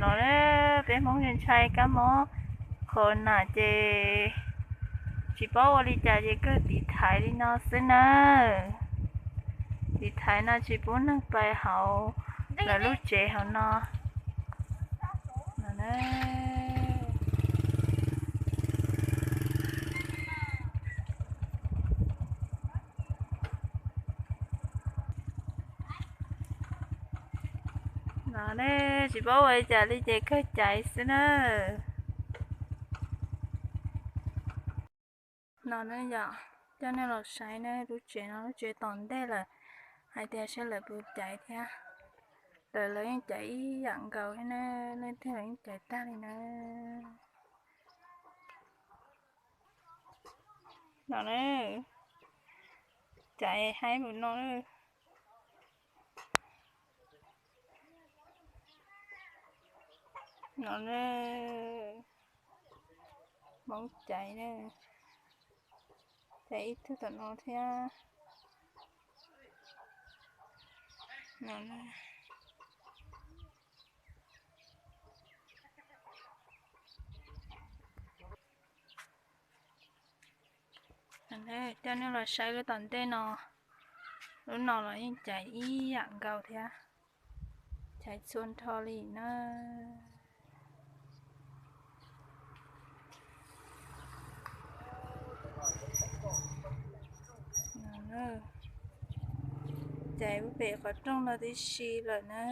No na, peb Hmoob ntshai kab mob qhov nam ces tsis paub ua li cas ces kawg tiv thaiv li no xwb nawb. Tiv thaiv no tsis pub neeg pais hauv lawv lub tsev hauv no. No ne, tsis paub ua li cas li ces kawg caiv xwb na. No ne yom, coj nej los saib na, lub tsev no lub tsev tom ntej lawm, hais tias saib lawv puas caiv thiab. Lawv, lawv yeej caiv ib yam nkaus thiab na, leej twg los yeej caiv tag li na. No na, caiv haib mus no. No na, Hmoob caiv na, caiv ib tug tom no thiab. No na. Coj nej los saib lub tom ntej no, lub no los yeej caiv ib yam nkaus thiab, caiv txhua nrho li na. Caiv pem qhov rooj no tib si lawm na.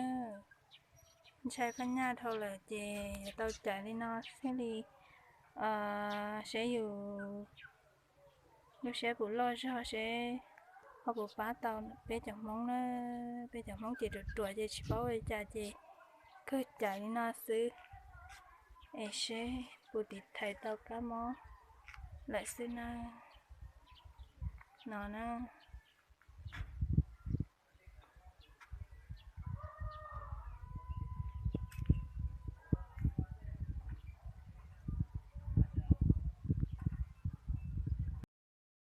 Ntshai phaj nyaj dhau lawm ces yuav tau caiv li no thiaj li, seb yus lub siab puas loj zog, seb ho puas pab tau peb cov Hmoob na. Peb cov Hmoob ces ruam ruam ces tsis paub ua li cas ces kawg caiv li no xwb, es seb puas tiv thaiv tau kab mob lawm xwb na. No na.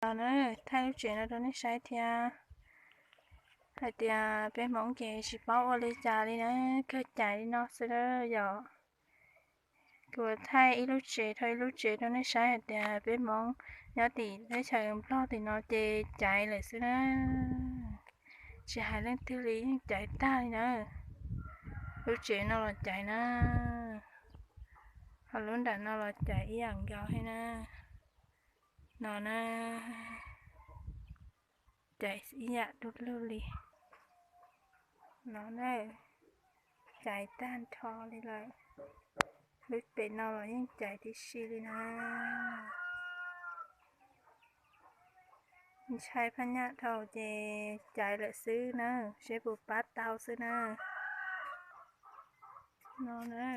No na, thaij lub tsev no rau nej saib thiab, hais tias peb Hmoob ces tsis paub ua li cas li na, kawg caiv li no xwb na yom. Kuv thaij ib lub tsev dhau ib lub tsev rau nej saib hais tias peb Hmoob nyob tim teb chaws Nplog tim no ces caiv lawm xwb na. Tsis hais leej twg li yeej caiv tag li na. Lub tsev no los caiv na, ho lub nram no los caiv ib yam nkaus thiab na. No na, caiv ib yam du lug li. No na, caiv tag nrho li lawm. Lub pem no los yeej caiv tib si li na. Ntshai phaj nyaj dhau ces caiv lawm xwb na, seb puas pab tau xwb na. No na,